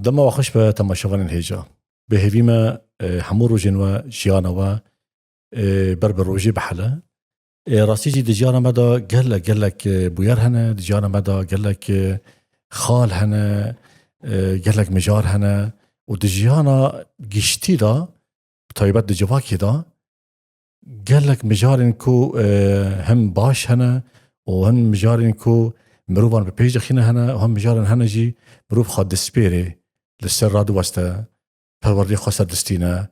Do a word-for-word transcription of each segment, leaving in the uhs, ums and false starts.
Dema we xweş be temaşevanên hêja. Bi hêvî me, e, hemû rojên we, jiyana we, e, ber bi rojê bihele. E, rastî jî di jiyana me de gelek, gelek, e, bûyer hene, di jiyana me de gelek, e, xal hene, e, gelek mijar hene û di jiyana giştî de, bi taybet di civakê de, gelek mijarên ku, e, hem baş hene û hem mijarên ku mirovan bi pêş dixîne hene û hem mijarên hene jî mirov xwe dispêrê li ser radiweste, perwerdê xwe ser distîne,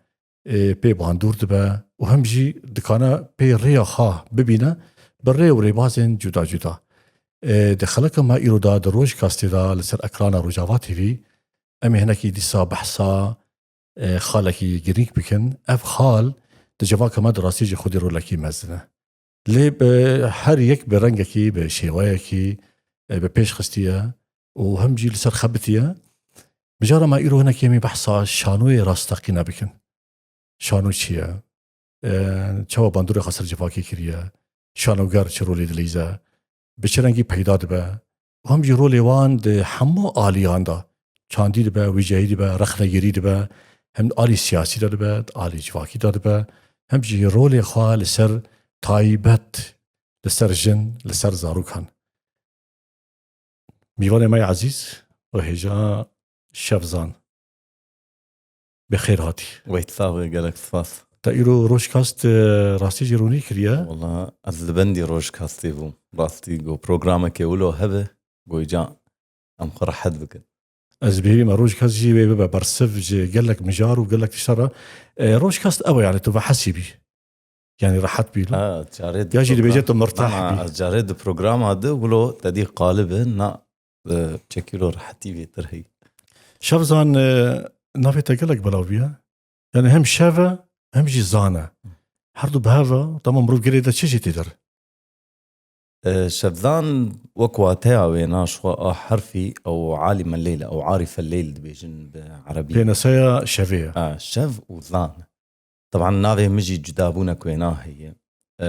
e, pê bandor dibe û hem jî dikane pê rêya xwe bibîne bi rê û rêbazên cuda cuda. E, di xeleka me îro de di Rojkastê de li ser ekrana Rojava T V em ê hinekî dîsa behsa e, xalekî girîng bikin. Ev xal di civaka me de rastî jî xwedî rolekî mezin e. Lê bi her yek bi rengekî, bi şêweyekî, e, bi pêş xistiye û hem jî li ser xebitiye. Mijara me îro hinekî em ê behsa şanoyê rasteqîne bikin. Şano çi ye? E, çawa bandorê xwe ser civakê kiriye? Şanoger çi rolê dileyze? Bi çi rengî peyda dibe? Û hem jî rolê wan di hemû aliyan de, çandî dibe, wîcehî dibe, rexnegirî dibe, hem di alî siyasî de dibe, di alî civakî de dibe, hem jî rolê xwe li ser taybet, li ser jin, li ser zarokan. Mîvanê me yê ezîz û hêja Şevzan. Bi xêr hatî. Weyt sax be, gelek spas. Te îro Rojkast, e, rastî jî ronî kiriye. Wala ez li bendî Rojkastê bûm. Rastî got programekê wilo hebe, got îca em xwe rehet bikin. Ez bêrî me Rojkast jî wê bibe bersiv ji gelek mijar û gelek tişta re. E, Rojkast ew e, yani tu vehesî bî. Yani rehet bî lo. Ha, carê di Ya jî dibêje program-, tu mirtah na, na, bî. Ez carê di programa de wilo te dî qalib e, na, e, çekî lo rehetî vêtir heyî. Şevzan, e, navê te gelek belav bûye. Yani hem şev e, hem jî zan e. Her du bi hev e, tamam, mirov girê de çi jî tê der. E, Şevzan wek wateya wêna ji xwe a herfî ew alîme leyl e, ew arife leyl dibêjin bi erebî. Pênaseya şevê ye. Ha, şev û zan. Teban navê min jî cudabûnek wêna heye. E,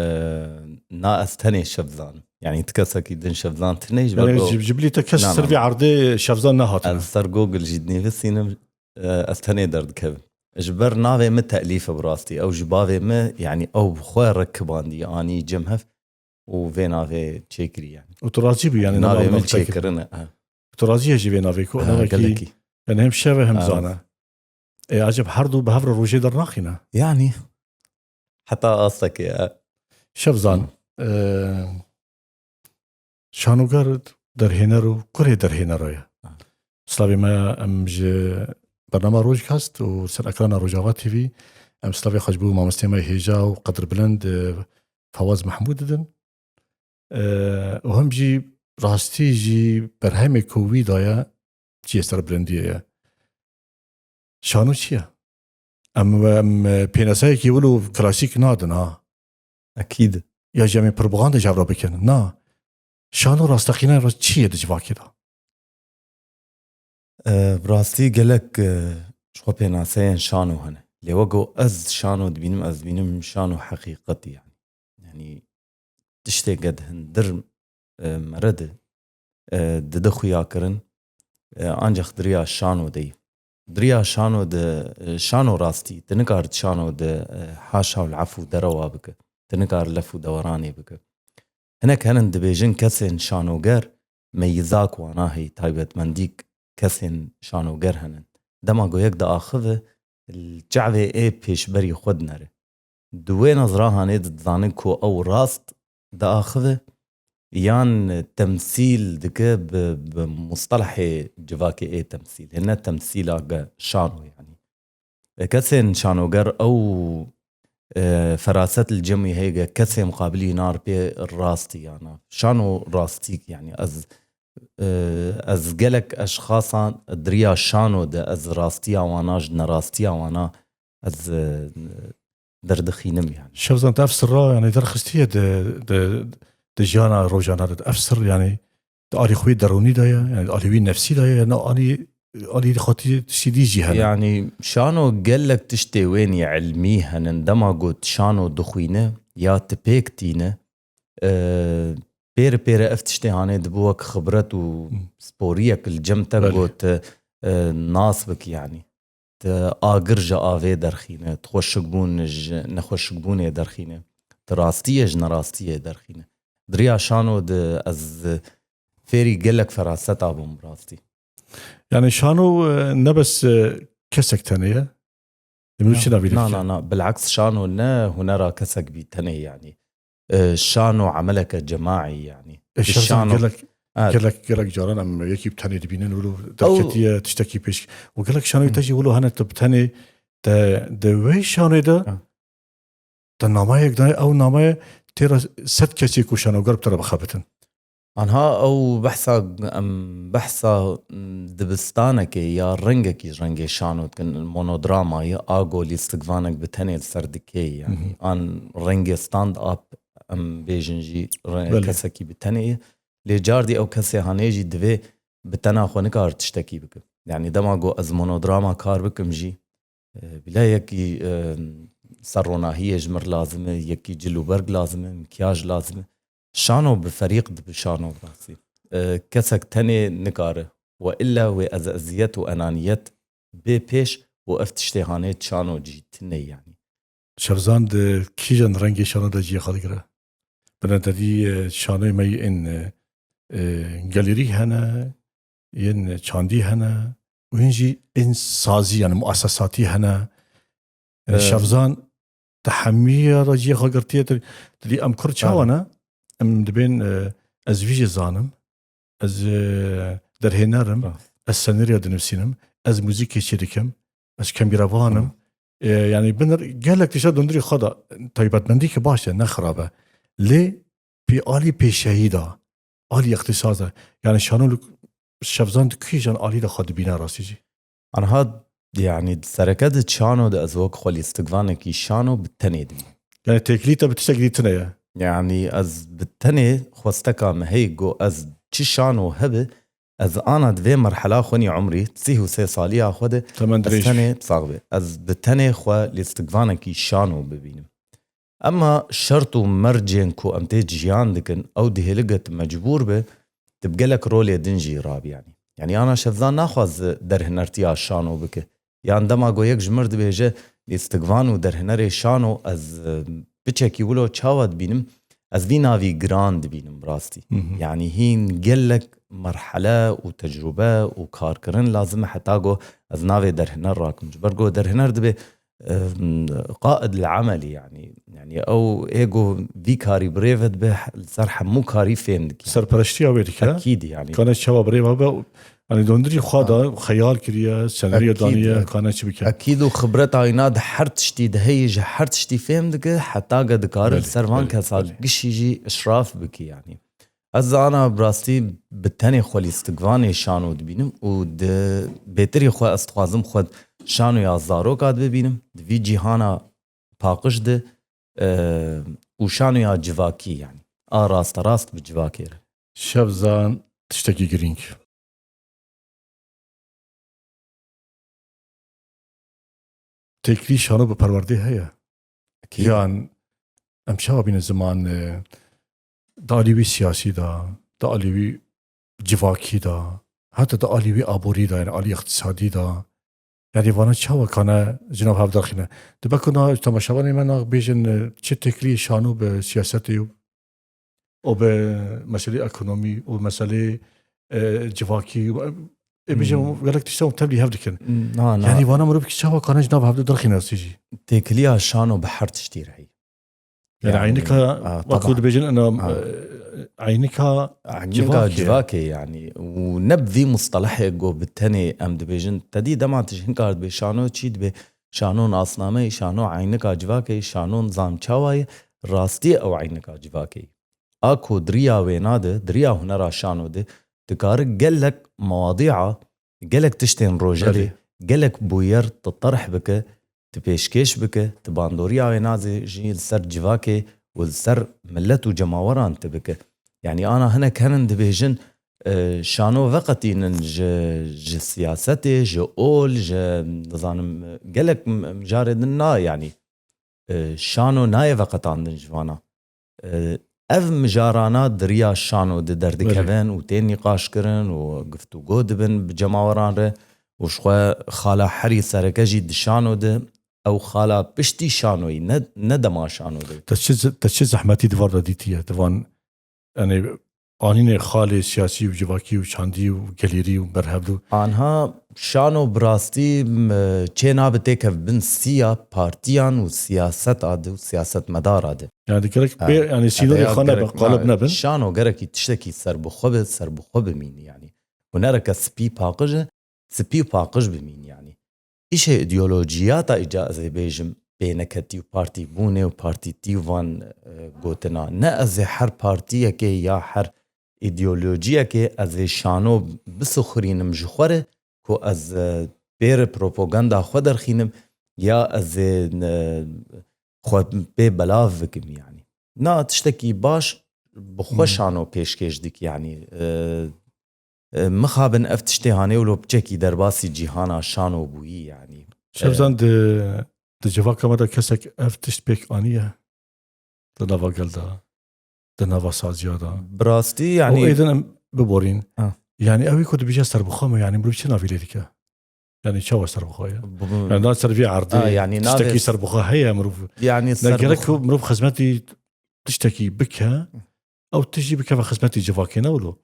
na ez tenê Şevzan im. Yani ti kesekî din Şevzan tune ji ber Yani ku ji, ji bilî te kes Na, na, ser vê na. erdê Şevzan nehatine. Ez ser Google jî dinivîsînim, e, ez tenê derdikevim. Ji ber navê min telîf e bi rastî. Ew ji bavê min, yani ew bi xwe re kibandiye, anî cem hev û vê navê çêkirî yani. Û tu razî bû yani Navê nava min navê te kir. çêkirine, ha. Tu razî ye jî vê navê ku Ha, navekî gelekî. yani hem şev e hem Ha. zan e. E, acib her du bi hev re rojê dernaxîne? Yani, heta astekê, e. Şevzan, Hı. e, şanoger derhêner û kurê derhênero ye. Ha. Slavê me em ji bernama Rojkast û ser ekrana Rojava T V em slavê xwe ji bo mamostê me hêja û qedirbilind, e, Fawaz Mehmûd didin. E, û hem jî rastî jî berhemê ku wî daye cihê serbilindiyê ye. Şano çi ye? Em, em pênaseyekî wilo klasîk nadin ha. Ekîd. Ya jî em ê propaganda ji hev re bikin. Na. Şano rasteqîne re çi ye di civakê de? E, bi rastî gelek, e, ji xwe pênaseyên şano hene. Lê wek ku ez şano dibînim, ez dibînim şano heqîqetî yani. Yani tiştê ged hindir, e, mere di, e, dide xuya kirin, e, ancak diriya şano de yî. Diriya şano de, e, şano rastî, tu nikar şano de, e, haşa û efû derewa bike. Tu nikar lef û deweranê bike. Hinek henin dibêjin kesên şanoger meyizak wana heyî, taybetmendîk kesên şanoger henin. Dema ku yek diaxive, li çavê ê pêşberî xwe dinere. Di wê nezra hanê dizanin ku ew rast diaxive yan temsîl dike bi, bi mustelehê civakê ê temsîl. Hê ne temsîla ge şano yanî. Kesên şanoger ew, e, feraset li cem wî heye ge kesê muqabilî nar pê rastî yana. Şano rastîk yanî ez, e, ez gelek eşxasan di riya şano de ez rastiya wana ji nerastiya wana ez, e, derdixînim yanî. Şevzan, te ev sirra, yanî, derxistiye di, di, di jiyana rojane de. Ev sir, yanî, di alî xwe derûnî de ye, yanî, di alî wî nefsî de ye, ne alî, alî xwetî tiştî dî jî hene. Yanî, şano gelek tiştê wênî ilmî henin. Dema got şano dixwîne ya tu pêk tîne, e, pêre pêre ev tiştê hanê dibe wek xibret û Hmm. sporiyek li cem te Belê. got, e, nas bik yanî. Tu agir ji avê derxîne, tu xweşikbûn ji nexweşikbûnê derxîne, tu rastiyê ji nerastiyê derxîne. Di riya şano de ez fêrî gelek feraseta bûm bi rastî. Yani şano, e, ne bes, e, kesek tenê ye. Em Na, çi navî na, dikir? na, na. Bilaks şano ne hunera kesek bî tenê yani. E, şano emeleke cemaî yani. E, Şevzan, şano gelek, Evet. gelek, gelek caran em yekî bi tenê dibînin, wilo Ew derketiye tiştekî pêş. Û gelek şanoyê te jî wilo hene tu bi tenê te di wê şanoyê de Ha. te namayek dayê, ew namaye têra sed kesê ku şanoger bi te re bixebitin. Anha ew behsa, em behsa, m, dibistanekê ya rengekî ji rengê şano dikin, monodramayê, a go lîstikvanek bi tenê li ser dikê ye, yani. Mhm. An rengê stand up, em bêjin jî re-, Belê. kesekî bi tenê ye. Lê cardî ew kesê hanê jî divê bi tena xwe nikar tiştekî bike. Yani dema go ez monodrama kar bikim jî, e, bila yekî, e, serronahiyê ji mir lazim e, yekî cil û berg lazim e, mikyaj lazim e. Şano bi ferîq dibe şano bi rastî. E, kesek tenê nikare. We illa wê ez eziyet û enaniyet bê pêş û ev tiştê hanê şano cî tune yanî. Şevzan, di kîjan rengê şano de cihê xwe digire? Binededî, e, şanoyê me yên, e, e, galerî hene, yên çandî hene û hîn jî yên sazî, yani muasesatî hene. Yani Ee, Şevzan, di hemiya de cihê xwe girtiye. Te-, dilî em kur çawa Belê. ne? Em dibên, e, ez vî jê zanim, ez, e, derhêner im, Rast. ez senaryo dinivîsînim, ez muzîkê çêdikim, ez kembîrevan im. Hı. E, yani binir gelek tişta dundirî xwe de taybetmendî ki baş e, ne xirab e. Lê pê alî pêşeyî de, alî îxtîsas de. Yani şano li Şevzan di kîjan alî de xwe dibîne rastî jî? Anha, yani, di sereke di şano de ez wek xwe lîstikvanekî şano bi tenê dibînim. Yani têkilî te bi tiştek dî tune ye? Yani, ez bi tenê xwesteka me heye ku ez çi şano hebe, ez ana di vê merhela xwe nî umrî, sîh û sê saliya xwe de, Temen ez dirêj. tenê, sax be, ez bi tenê xwe lîstikvanekî şano bibînim. Ema şert û mercên ku em tê jiyan dikin, ew dihêlike tu mecbûr be, tu bi gelek rolê din jî rabî, yanî. Yanî ana Şevzan naxwaz derhinertiya şano bike. Yan dema ku yek ji mir dibêje, lîstikvan û derhinerê şano, ez, e, piçekî wilo çawa dibînim, ez vî navî giran dibînim bi rastî. Hı hı. Yanî hîn gelek merhele û tecrube û karkirin lazim e heta ku ez navê derhiner rakim. Ji ber ku derhiner dibe, em, qaid li emelî, yanî, yanî ew ê ku vî karî bi rê ve dibe, li ser hemû karî fêm dike. Serpereştiya wê dike. Ekîd, yanî. Kane çawa bi rê ve be, yanî dondirî xwe da xeyal kiriye, senaryo Ekîd, daniye, ek-, kane çi bike. Ekîd û xibreta wîna di her tiştî de heye, ji her tiştî fêm dike, heta ge dikare Belê, li ser van belê, kesa belê. gişî jî işraf bike, yanî. Ez ana bi rastî bi tenê xwe lîstikvanê şano dibînim û di bêtirî xwe ez dixwazim xwe şanoya zaroka de bibînim, di vî cîhana paqij de, e, û şanoya civakî, yanî a rasterast bi civakê re. Şevzan, tiştekî girîng. Têkilî şano bi perwerdê heye. Ekîd. Yan em çawa bînin ziman, e, di alî wî siyasî de, di alî wî civakî de, heta di alî wî aborî de, yani alî îqtisadî de, yani vana çawa kane ji nav hev derxîne? Dibe ku na temaşevanê me nax bêjin, e, çi têkilî şano bi siyasetê û û bi meselê ekonomî û meselê, e, civakî û, e, Ê, bêje, hmm, gelek tişta hûn tevlî hev dikin. Na, na. Yanî vana mirov ki çawa kane ji nav hev de derxîne rastî jî? Têkiliya şano bi her tiştî re heye. Yani, yani, eynika, a, wekî dibêjin, ina, a, e, eynika, eynika civakê. Civakê, yani. Û ne bi vî mustelehê ku bi tenê em dibêjin. Te dî dema tu ji hin kar dibê şano çî dibê? Şano nasnameyê, şano eynika civakê, şano nizam çawa ye, rastî ew eynika civakê ye. A ku di riya wêna de, di riya hunera şano de, dikare gelek mewadîa, gelek tiştên rojevê, belê, gelek bûyer tu terh bike, tu pêşkêş bike, tu bandoriya wêna zî jî li ser civakê û li ser milet û cemaweran tu bike. Yanî ana hinek henin dibêjin, e, şano veqetînin ji, ji siyasetê, ji ol, ji, nizanim, gelek m-, mijarê din na, yanî, e, şano nayê veqetandin ji vana. E, ev mijarana di riya şano de derdikevin, belê, û tên nîqaşkirin û guftûgo dibin bi cemaweran re û ji xwe xala herî sereke jî di şano de, ew xala piştî şanoyî, ne, ne dema şano de. Te çi ze-, te çi zehmetî di van re dîtiye? Di van, yani, anînê xalê siyasî û civakî û çandî û gelêrî û berhevdû. Anha şano bi rastî, m, çê nabe têkev bin siya partiyan û siyaseta de û siyasetmedara de. Yani, gerek, ha, bê, yani, sînorê xwe nebe, qalib nebin. Şano gerekî tiştekî serbixwe be, serbixwe bimîne, yani. Hunereke spî paqij e, spî û paqij bimîne, yani. Îşê îdeolojiyata îca ez ê bêjim pêneketî û partîbûnê û partîtî û van, e, gotina. Ne ez ê her partiyekê ya her îdeolojiyekê ez ê şano bisixurînim ji xwe re ku ez, e, pê re propaganda xwe derxînim ya ez ê, e, xwe pê belav bikim, yanî. Na tiştekî baş bi xwe, hmm, şano pêşkêş dikî, yanî, e, E, mixabin ev tiştê hanê wilo piçekî derbasî cîhana şano bûyî, yanî. Şevzan, e, di, di civaka me de kesek ev tişt pêk aniye? Di nava gel de, di nava saziya de. Bi rastî, yanî. Û êdin em biborîn. Ha. Yanî ew ê ku dibêje serbixwe me, yanî mirov çi navî lê dike? Yanî çawa serbixwe ye? Bu, bu. Yanî na ser vî erdê, ha, yanî tiştekî navê serbixwe heye mirov. Yanî ne serbixwe. Gerek ku mirov xizmetî tiştekî bike, ew tişt jî bikeve xizmetî civakê, ne wilo?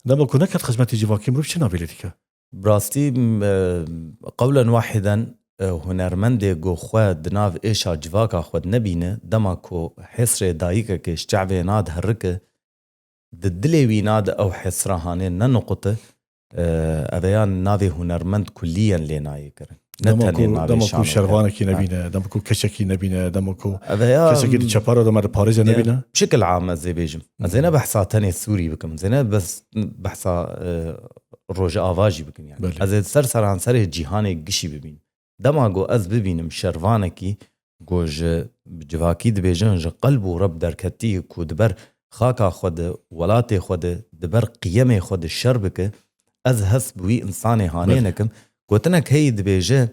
Dema ku neket xizmetî civakê, mirov çi navê lê dike? Bi rastî, m, e, qewlen wahiden, e, hunermendê ku xwe di nav êşa civaka xwe de nebîne, dema ku hêsrê dayikekê ji çavê nadiherike, di dilê wî nade ew hêsra hanê neniqute, e, ev ya navê hunermend kulliyen lê nayê kirin. Ne tenê navê şano. Dema ku şervanekî nebîne, dema ku keçekî nebîne, dema ku kesekî di çepara de me de parêze nebîne. Bi şekil am ez ê bêjim. Ez ê ne behsa tenê Sûrî bikim, ez ê ne bes behsa, e, Rojava jî bikim, yani. Belê. Ez ê ser seranserê cîhanê gişî bibînim. Dema ku ez bibînim şervanekî ku ji civakî dibêjin, ji qelb û reb derketî, ku di ber xaka xwe de, welatê xwe de, di ber qiyemê xwe de şer bike, ez hest bi wî însanê hanê, belê, nekim. Gotinek heyî dibêje,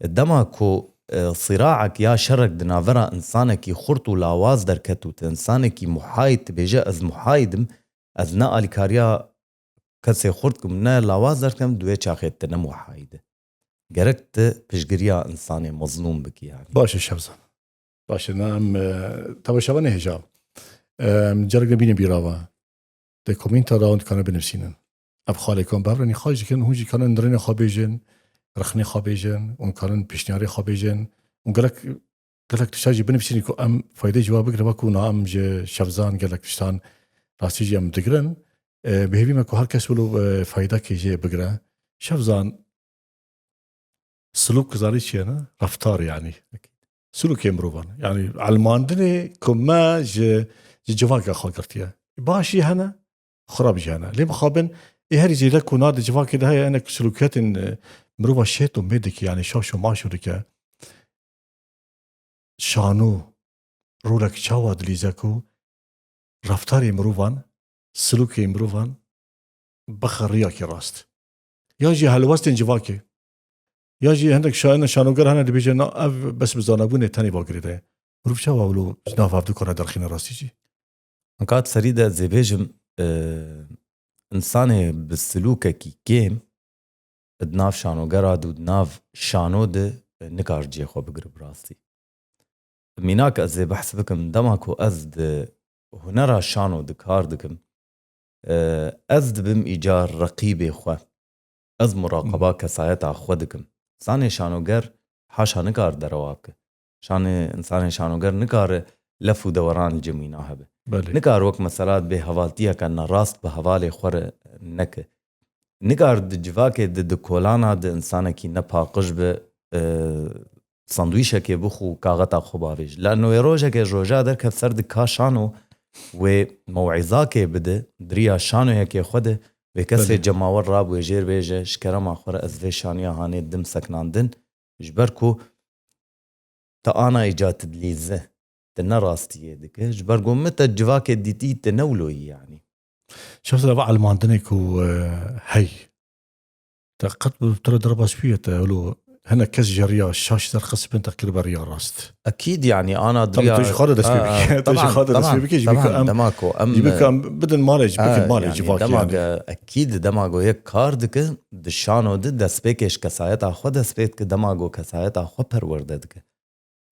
dema ku, e, sîraek ya şerek di navbera însanekî xurt û lawaz derket û tu însanekî muhayid dibêje, ez muhayid im, ez ne alîkariya kesê xurt kim, ne lawaz derdikim, di wê çaxê tu ne muhayid î. Gerek tu piştgiriya însanê mezlûm bikî, yanî. Baş e, Şevzan. Baş e, na em, e, temaşevanê hêja. Em, carek de bîne bîra ve. Di komînta de hûn dikane binivîsînin. Ev xalê ku em bi hev re nîqaş dikin, hûn jî dikane nirênê xwe bêjin, rexnê xwe bêjin, hûn dikanin pêşniyarê xwe bêjin. Hûn gelek, gelek tişta jî binivîsînin ku em faydê ji we bigrin, wekû na em ji Şevzan gelek tiştan rastî jî em digirin. E, bi hêvî me ku her kes wilo, e, faydakê jê bigire. Şevzan, silûk zanî çi ye, ne? Reftar, yanî. Silûkê mirovan. Yanî elmandinê ku me ji, ji civaka xwe girtiye. Baş jî hene, xirab jî hene. Lê mixabin ê herî zêde ku na di civakê de heye, hinek silûkiyetên, e, mirova şêt û mê dike, yanî şaş û maşo dike. Şano rolek çawa dilîze ku reftarê mirovan, silûkê mirovan bixe riyakê rast? Ya jî helwestên civakê, ya jî hinek şa-, hinek şanoger hene dibêje, na, ev bes bi zanebûnê tenê va girêdaye. Mirov çawa wilo ji nav hev dikare derxîne rastî jî? Nika di serî de ez ê bêjim, e, însanê bi silûkekî kêm di nav şanogera de û di nav şano de, e, nikar cihê xwe bigire bi rastî. Mînak ez ê behs bikim, dema ku ez di hunera şano de kar dikim, e, ez dibim îcar reqîbê xwe. Ez muraqeba kesayeta xwe dikim. Zanê şanoger haşa nikar derewa bike. Şanê, insanê şanoger nikare lef û deweran li cem wîna hebe. Belê. Nikar wek mesela bêhevaltiyeke nerast bi hevalê xwe re neke. Nikar di civakê di, di kolana di insanekî nepaqij bi, e, sandwîşekê bixwe û kaxeta xwe bavêj. Lano wê rojekê roja derkev ser di ka şano wê mewîzakê bide, di riya şanoyekê xwe de, wê kesê Belê. cemawer rabûye jêr bêje, ji kerema xwe re ez vê şaniya hanê dim seknandin, ji ber ku te ana îca tu dilîze, tu ne rastiyê dike. Ji ber ku min te civakê dîtî, tu ne wilo yî yanî. Şef, te va elmandinê ku, e, hey. Te qet bi tu re derbas bûye te, wilo hinek kes ji riya şaş derxist bin te kiribe riya rast. Ekîd, yanî ana Tabii, diriya tu ji xwe de dest pê Ha, bikî. ha, Tu ji taban, xwe de dest pê taban, bikî, ji bî ku taban, em, dema ku em, ji bî ku em bidin malê, ji bikî ha, malê, yanî civakê dema yanî. ku ekîd dema ku yek kar dike, di şano de destpêkê ji kesayeta xwe dest pê dike, dema ku kesayeta xwe perwerde dike.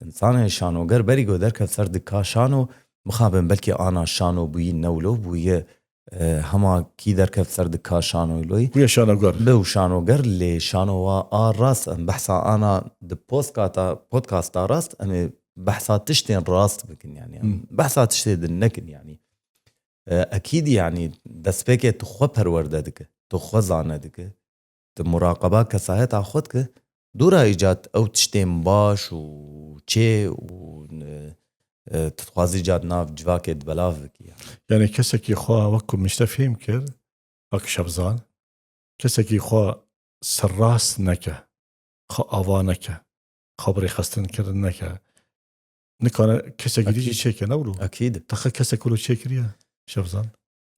Însanê şanoger berî ku derkev ser di ka şano, mixabin belkî ana şano bûyî newlo bûye, e, hema kî derkev ser di ka şano loyî. Bûye şanoger. Bi û şanoger lê şano wa a rast em behsa ana di postkata, podcasta rast em ê behsa tiştên rast bikin yanî. Em Hmm. behsa tiştê din nekin yanî. E, ekîd yanî destpêkê tu xwe perwerde dike, tu xwe zane dike. Tu muraqeba kesayeta xwe dike, dûra îcad ew tiştên baş û çê û, e, e, tu dixwazî îcad nav civakê di belav bikî ya. Yanî kesekî xwe wek ku min ji te fêm kir, wek Şevzan, kesekî xwe serrast neke, xwe ava neke, xwe bi rêxistin kirin neke. Nikane kesekî dî jî Ekîd. çêke, ne wilo? Ekîd. Te xwe kesek wilo çêkiriye, Şevzan?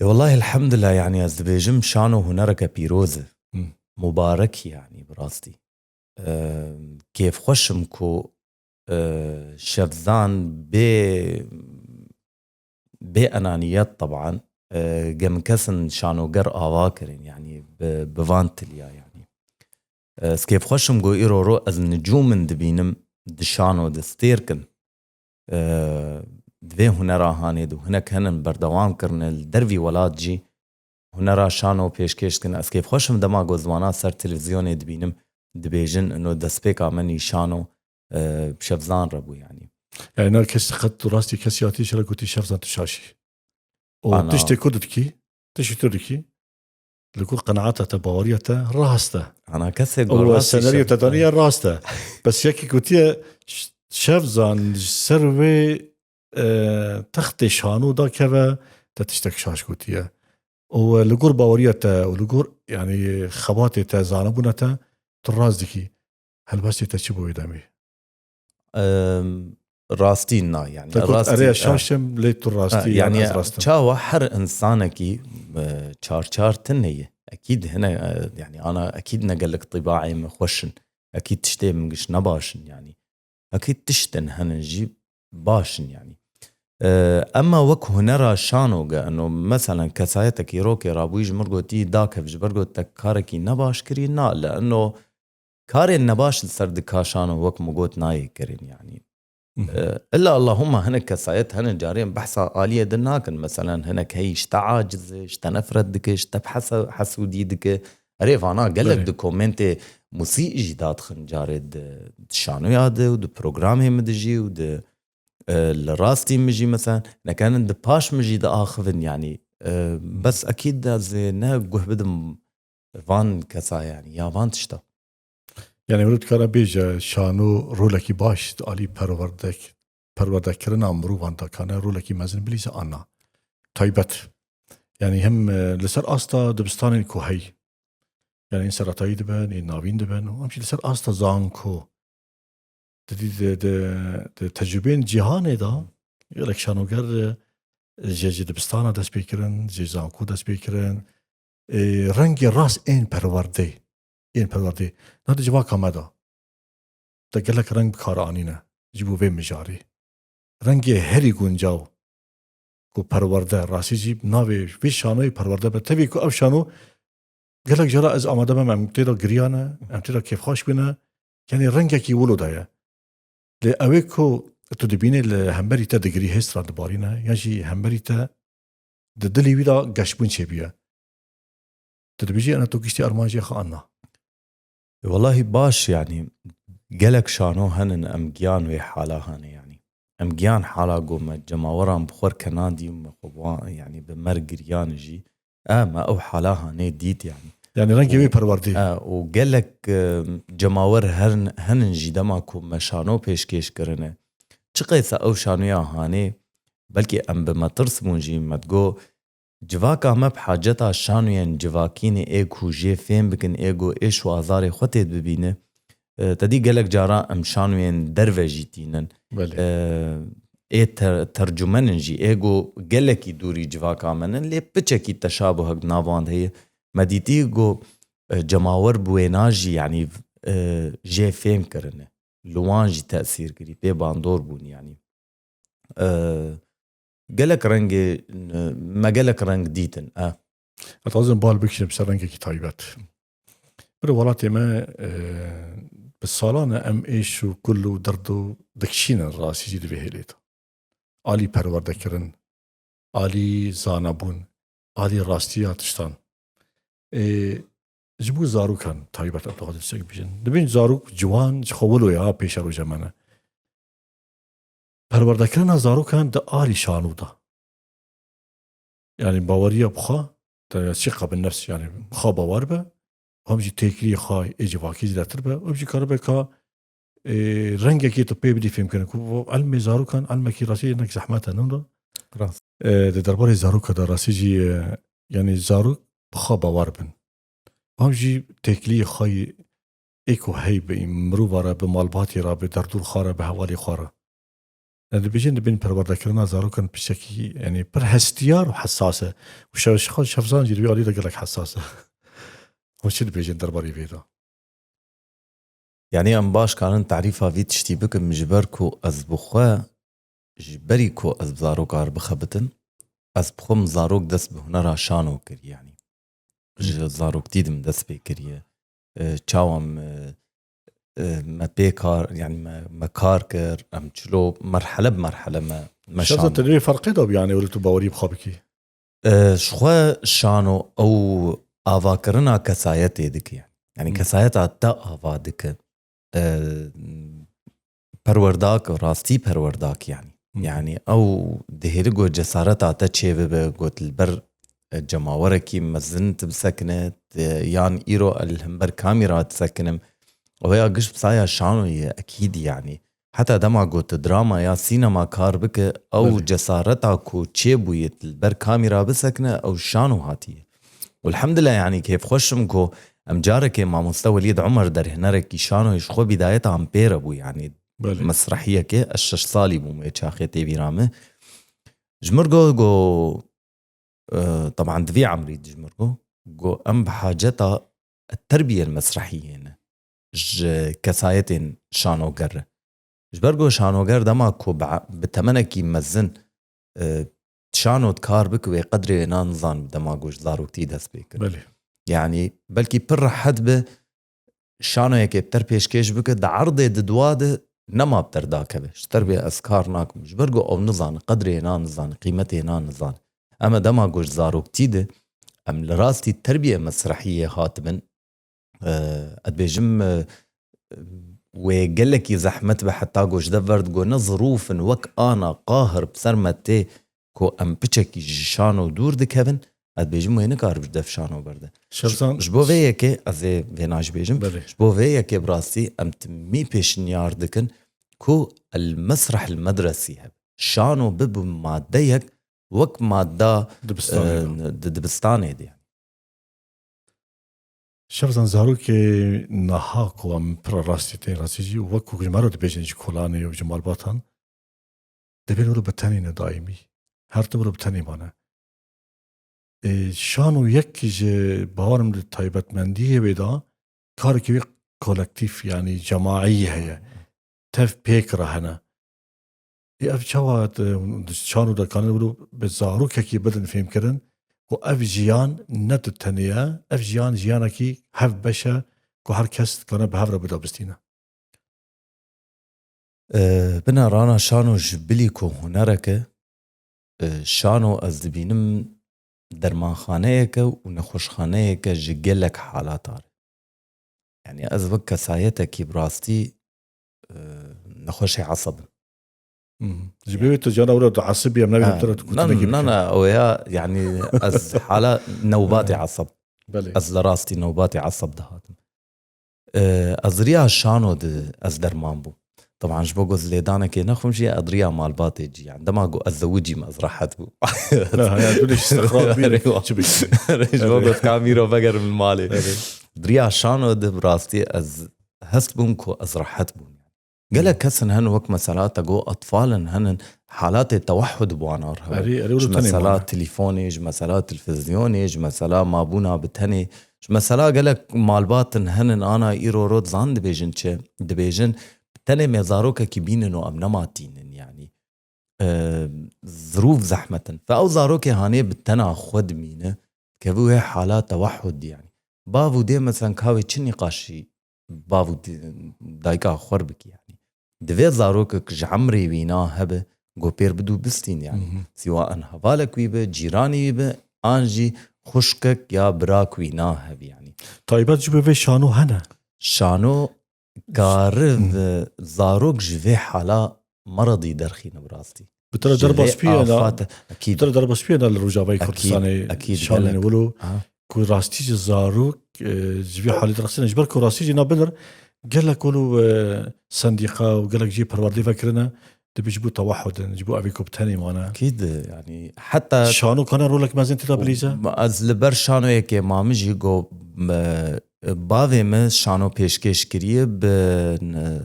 E, wellahî elhamdulillah, yanî ez dibêjim şano hunereke pîroz e. Hı. Mubarek yanî bi rastî. E, kêfxweş im ku, e, Şevzan bê, bê enaniyet teban, e, gemkesin şanoger ava kirin, yanî bi, bi van tiliya yanî. Ez kêfxweş im ku îro ro ez nicûm min dibînim di şano de stêr kin. E, di vê hunera hanê de hinek henin berdewam kirine li dervî welat jî hunera şano pêşkêş dikin. Ez kêfxweş im dema ku ez wana ser televîzyonê dibînim, dibêjin, ino destpêka min î şano, e, Şevzan re bû yanî. Yani na kes qet tu rastî kesî hatî şere gotî Şevzan tu şaşî. O Ana. tiştê ku tu dikî, tiştê tu dikî, li ku qenaeta te, baweriya te rast e. Ana kesê Û gor rastî senaryo Şevzan. te daniye rast e. Bes yekî gotiye Ş-, Şevzan ji ser wê, e, textê şano dakeve, te tiştek şaş gotiye. Û, e, li gor baweriya te û li gor, yani, xebatê te, zanibûna te, tu rast dikî. Helbestê te çi bû wê demê? Em, rastî na, yani, Te got, rastî, "Erê, ez ha. şaş im, lê tu rastî, Ha, yani, yani, ez rast im." Çawa her insanekî, e, çar çar tune ye. Ekîd hine, e, yani, ana ekîd ne gelek tîbaê min xweş in. Ekîd tiştê min giş ne baş in, yani. Ekîd tiştin henin jî baş in, yani. E, emma wek hunera şano ge, eno, meselen, kesayetekî rokê rabûyî ji mir gotî, dakev ji ber got te karekî ne baş kirî, na, li eno karên nebaş li ser di ka şano wek min got nayê kirin, yani. Mhm. E, illa Allahumma hinek kesayet hene carên behsa aliyê din nakin. Meselen hinek heyî ji te aciz e, ji te nefret dike, ji te hese-, hesûdî dike. Erê vana gelek Belê. di komentê musî jî dadixin carê di, di şanoya de û di programê min de jî û di, e, li rastî min jî meselen nekenin di paş min jî diaxivin, yani. E, bes ekîd ez ê ne guh bidim van kesa, yani, ya van tişta. Yani, mirov dikare bêje, şano rolekî baş di alî perwerdek-, perwerdekirina mirovan de kane rolekî mezin bilîze an na. Taybet. Yani, hem, e, li ser asta dibistanên ku hey. Yani, ên seretayî dibin, ên navîn dibin, û hem jî li ser asta zanko. Di, di, di, di, di tecrûbeyên cîhanê de gelek şanoger, e, ji, ji dibistana dest pê kirin, ji zanko dest pê kirin. E, rengê rast ên perwerdê, ên perwerdê. Na di civaka me de. Te gelek reng bi kar anîne ji bo vê mijarê. Rengê herî guncaw ku perwerde, rastî jî navê vê şanoyê perwerde be. Tevî ku ev şano gelek cara ez amade bim, em tê de giriyane, em tê de kêfxweş bîne. Yanî rengekî wilo de ye. Lê ew ê ku tu dibînî li hemberî te digirî, hêstra dibarîne, yan jî hemberî te di dilê wî de geşbûn çêbûye. Tu dibêjî, ena tu giştî armancê xwe an na. Welahi baş, yanî gelek şano henin em giyan wê hala hane, yanî em giyan hala ku me cemaweran bi xwe re kenandî û me xwe wan, yanî bi mer giriyan jî, e, me ew hala hanê dît, yanî. Yanî rengê wê perwerdê. E, û gelek, e, cemawer herin, henin jî dema ku me şano pêşkêş kirine. Çiqeysa ew şanoya hanê, belkî em bi metirs bûn jî, me digo, civaka me bi haceta şanoyên civakî ne ê ku jê fêm bikin, ê ku êş û azarê xwe tê bibîne. E, te dî gelek cara em şanoyên derve jî tînin. Belê. E, ê ter-, tercumen in jî, ê ku gelekî dûrî civaka me nin, lê piçekî teşabuhek di nav wan de heye. Me dîtî ku, e, cemawer bi wêna jî, yanî, e, jê fêm kirine. Li wan jî tesîr kirî, pê bandor bûn, yanî. E, gelek rengê, me gelek reng dîtin, e. Ez dixwazim bal bikişim ser rengekî taybet. Bir welatê me, e, bi salan e em êş û kul û derd û dikişînin rastî jî di vê hêlê de. Alî perwerdekirin, alî zanebûn, alî rastiya tiştan. E, ji bo zarokan taybet em dixwazin tiştek bêjin. Dibên zarok ciwan ji xwe wilo ya pêşeroja me ne. Perwerdekirina zarokan di alî şano de. Yanî baweriya bi xwe, te siqa bi nefs, yanî bi xwe bawer be, hem jî têkiliyê xwe ê civakî zêdetir be, hem jî karibe ka, e, rengekî tu pê bidî fêmkirin. Ku elmê zarokan, elmekî rastî hinek zehmet e, nû de. Rast. E, di derbarê zaroka de rastî jî, e, yanî zarok bi xwe bawer bin. Hem jî têkiliyê xwe yê ê ku heyî bi mirova re, bi malbatê re, bi derdor xwe re, bi hevalê xwe re. Em dibêjin dibên perwerdekirina zarokan piçekî, yanî pir hestiyar û hesas e. Û şev-, şev-, Şevzan jî di vî alî de gelek hesas e. Hûn çi dibêjin derbarê vê de? Yanî em baş karin tarîfa vî tiştî bikim, ji ber ku ez bi xwe, ji berî ku ez bi zaroka re bixebitim, ez bi xwe min zarok dest bi hunera şano kir, yanî. Ji zaroktî de min dest pê kiriye. E, çawa me, e, me pê kar, yanî me, me kar kir, em çilo merhele bi merhele me, me Şevzan, şano. Te divê ferqê de bî, yanî wilo tu bawerî bi xwe bikî? E, ji xwe şano ew avakirina kesayetê dike. Yanî Hmm. kesayeta te ava dike. E, perwerdak, rastî perwerdak, yanî. Hmm. Yanî ew dihêli ku cesareta te çêbibe, ku tu li ber, e, cemawerekî mezin tu bisekine, te, yan îro li hember kamîra disekinim. Ew ya giş bi saya şano ye, ekîd, yanî. Heta dema ku tu drama ya sînema kar bike, ew Belê. cesareta ku çêbûye tu li ber kamîra bisekine, ew şano hatiye. Elhamdulillah, yanî kêfxweş im ku em carekê mamoste Welîd Omer derhênerekî şanoyê ji xwe bîdayeta em pê re bû, yanî Belê. mesrehiyekê, ez şeş salî bûm wê çaxê tê bîra min. Ji mir got, got, e, teban di vî emrî de ji mir got, got, em bi haceta terbiyên mesrehiyê ne, ji kesayetên şanoger re. Ji ber ku şanoger dema ku bi, bi temenekî mezin, e, şano dikar bike, wê qedrê wê nan nizan dema ku ji zaroktî dest pê kir. Belê. Yanî belkî pir rehet bi şanoyekê bi ter pêşkêş bike, di erdê di dua de nema bi ter dakeve. Ji ter bê ez kar nakim. Ji ber ku ew nizane, qedrê nan nizane, qîmetê nan nizane. Em e dema ku ji zaroktî de, em li rastî terbiyê mesrehiyê hatibin, e, ez dibêjim, e, wê gelekî zehmet be heta ku ji dev ver digo ne zirûf in wek ana qahir bi ser me tê ku em piçekî ji şano dûr dikevin, ez dibêjim wê nikaribe ji dev şano berde. Şevzan Ji, ji bo vê yekê ez ê vêna jî bêjim. Belê. Ji bo vê yekê bi rastî em timî pêşniyar dikin ku el mesreh el medresî hebe. Şano bibe madeyek wek madda, Dibistanê e, de. di dibistanê de. Şevzan, zarokê niha ku em pir rastî tên rastî jî, wek ku ji me re dibêjin ji kolanê û ji malbatan, dibên wilo bi tenê ne daîmî. Her tim wilo bi tenê mane. Ê, şano yek ji, bawerim di taybetmendiyê wê de karekî wê kolektîf, yanî cemaî heye. Tev pêk re hene. Ê, ev çawa, e, di şano de kanin wilo bi zarokekî bidin fêmkirin ku ev jiyan ne tu tenê ye, ev jiyan jiyanekî hevbeş e ku her kes dikane bi hev re bidabistîne. E, bina rana şano ji bilî ku hunerek e, e, şano ez dibînim dermanxaneyek e û nexweşxaneyek e ji gelek halata re. Yani ez wek kesayetekî bi rastî e, nexweşê eseb im. Ji bê wê tu cana wilo diesibî, em nabînim tu re tu Na, na, na, o ya, yani ez hala newbatê eseb. Belê. Ez li rastî newbatê eseb dihatim. E, ez riya şano di ez derman bûm. Taban ji bo ku ez lêdanekê nexwim jî, ez riya malbatê cî. Yani dema ku ez zewicîm ez rehet bûm. Ha, yani tu ne istiqrar bî, çi bikî? Ji bo ku ez kamîro vegerim li malê. Riya şano di bi rastî ez hest bûm ku ez rehet bûm. Gelek kesin hene wek mesela te got etfalin henin halatê tewehhud bi wan ar hebe. Erê, erê, wilo Ji tenê mesela wana. Telefonê, ji mesela televizyonê, ji mesela mabûna bi tenê, ji mesela gelek malbatin henin ana îro rot zan dibêjin çi? Dibêjin tenê me zarokekî bînin û em nema tînin yani. E, zirûv zehmet in. Fe ew zarokê hanê bi tena xwe dimîne, kevû hê hala tewehhud yani. Bav û dê mesela kawê çi nîqaşî bav û di-, dayika xwer bikî yani. Divê zarokek ji emrê wî na hebe, go pêr bidû bistîn yani. Sîwa en hevalek wî be, cîranî wî be, an jî xuşkek ya birak wî na hebe yani. Taybet ji bo vê şano hene. Şano kariv zarok ji vê hala meredî derxîne bi rastî. Bi te re Ji vê derbas piye na, afate, bi ekîd. te re derbas piye na li rojavayê Ekîd, Kurdistanê ekîd, şanê gelek. Wilo Ha. Ku rastî jî zarok, e, ji vî halî direxsîne, ji ber ku rastî jî na binir, gelek wilo, e, sendîqa û gelek jî perwerdê vekirine, dibê ji bo tewehhud in, ji bo evê ku bi tenê mane. Ekîd, yani heta Şano kana rolek mezin tê de bilîze? Ez li ber şanoyekê mamijî go, me, bavê me şano pêşkêş kiriye bi, n-,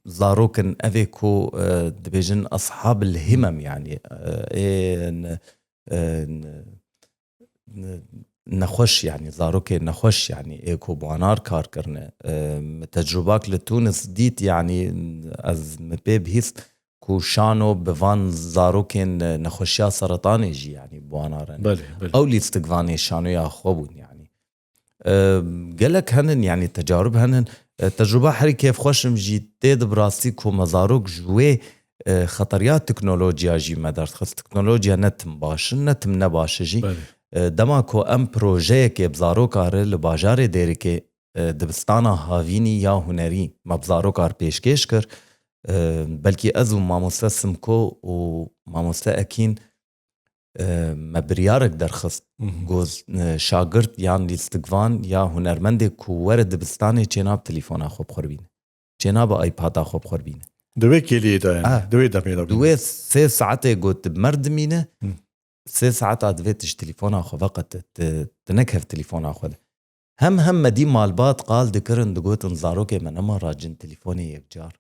zarokin evê ku, e, dibêjin ashabil himem yani, e, ê, n-, e, n-, n-, nexweş yani, zarokê nexweş yani, ê ku bi wanar kar kirine. E, me tecrubak li Tunis dît yani, ez me pê bihîst ku şano bi van zarokên nexweşiya seretanê jî yani bi wanar in. Belê, belê. Ew lîstikvanê şanoya xwe bûn yani. E, gelek henin yani tecarib henin. E, tecruba herî kêfxweş im jî tê de bi rastî ku me zarok ji wê, e, xeteriya teknolojiya jî me derdixist. Teknolojiya ne tim baş in, ne tim ne baş e jî. Belê. E, dema ku em projeyekê bi zaroka re li bajarê Dêrikê, e, dibistana havînî ya hunerî me bi zaroka re pêşkêş kir, e, belkî ez û mamoste Simko û mamoste Ekîn, e, me biryarek derxist. Mhm. Got, e, şagirt yan lîstikvan ya hunermendê ku were dibistanê çêna bi telefona xwe bi xwe re bîne. Çêna bi iPada xwe bi xwe re bîne. Di wê kêliyê de yani. Ah. Di wê demê de Di wê sê saetê got di mer dimîne, Hı. sê saeta divê tu ji telefona xwe veqete, tu, tu neke telefona xwe de. Hem hem me dî malbat qal dikirin, digotin zarokê me nema racin telefonê yekcar.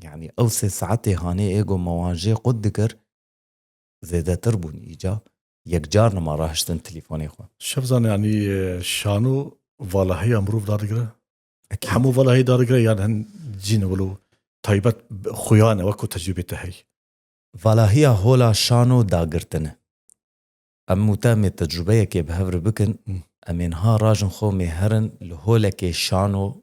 Yani ew sê saetê hanê ê go me wan jê qut dikir, zêdetir bûn îca. Yekcar nema rahiştin telefonê xwe. Şevzan yani, e, şano valahiya mirov dadigire? Ekîd. Hemû valahî dadigire yan hin cîn wilo taybet xuya ne wek ku tecrûbê te heye? Valahiya hola şano dagirtine. Em û te em ê tecrûbeyekê bi hev re bikin. Hı. Em ê niha rajin xwe mê herin li holekê şano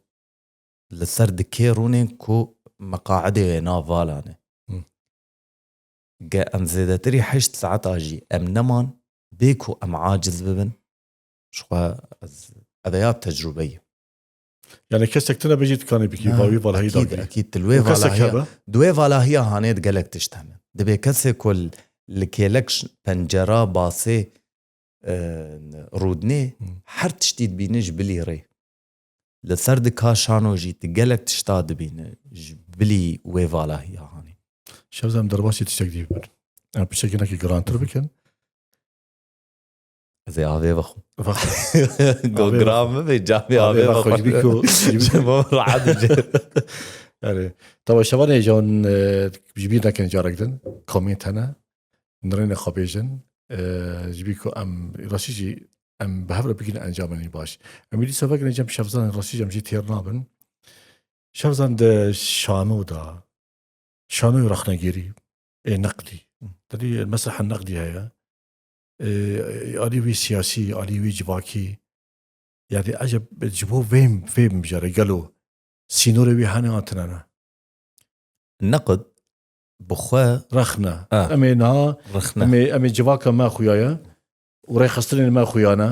li ser di kê rûnên ku meqaidê wê nav vala ne. Hı. Ge em zêdetirî heşt saeta jî em neman, bê ku em aciz bibin, ji xwe ez, ev ya tecrûbe ye. Yani kesek tune bêjî dikanê bikî, bawî valahî Ekîd, dagirî. Ekîd, tu li wê Û kesek valahiya, hebe? di wê valahiya hanê di gelek tişt hene. Dibê kesê ku li, li kêlek ş-, pencera basê, e, rûdinê, Hı. her tiştî dibîne ji bilî rê. Li ser di ka şano jî tu gelek tişta dibîne ji bilî wê valahiya hanê. Şevzan derbasî tiştek dî bibin. Em piçekî nekî girantir bikin. Ez ê avê vexwim. Vex- Go Avê giran bibe, camê Avê avê vexwe, ji bî ku- vexwim. Ji bo rahat bije. Yani, tava şevanê jan, e, ji bîr nekin carek din, komên tene, nirêne xwe bêjin, e, ji bî ku em rastî jî em bi hev re bigihînin encamên baş. Em ê dîsa vegirin cem Şevzan rastî cem jî têr nabin. Şevzan di şano de, şanoyê rexnegirî, ê neqdî. Hı. Tedî mesleha neqdî heye. Ê, alî wî siyasî, alî wî civakî. Yani eceb ji bo vê, vê mijare gelo sînorê wî hene an tune ne? Neqd bi xwe Rexne. Ah. Em ê niha, rexne. em ê, em ê civaka me xuya ye û rêxistinên me xuya ne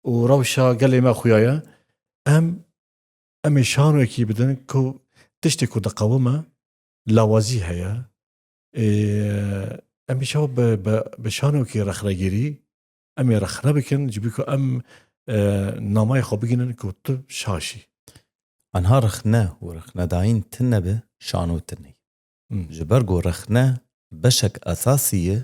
û rewşa gelê me xuya ye. Em em ê şanoyekî bidin ku tiştê ku diqewime lawazî heye. Ê, em ê şewa bi, bi, bi şanoyekî rexnegirî, em ê rexne bikin, ji ber ku em, e, namayê xwe bigihînin ku tu şaş î. Anha rexne û rexnedayîn tune be, şano tune ye. Hmm. Ji ber ku rexne beşek esasî ye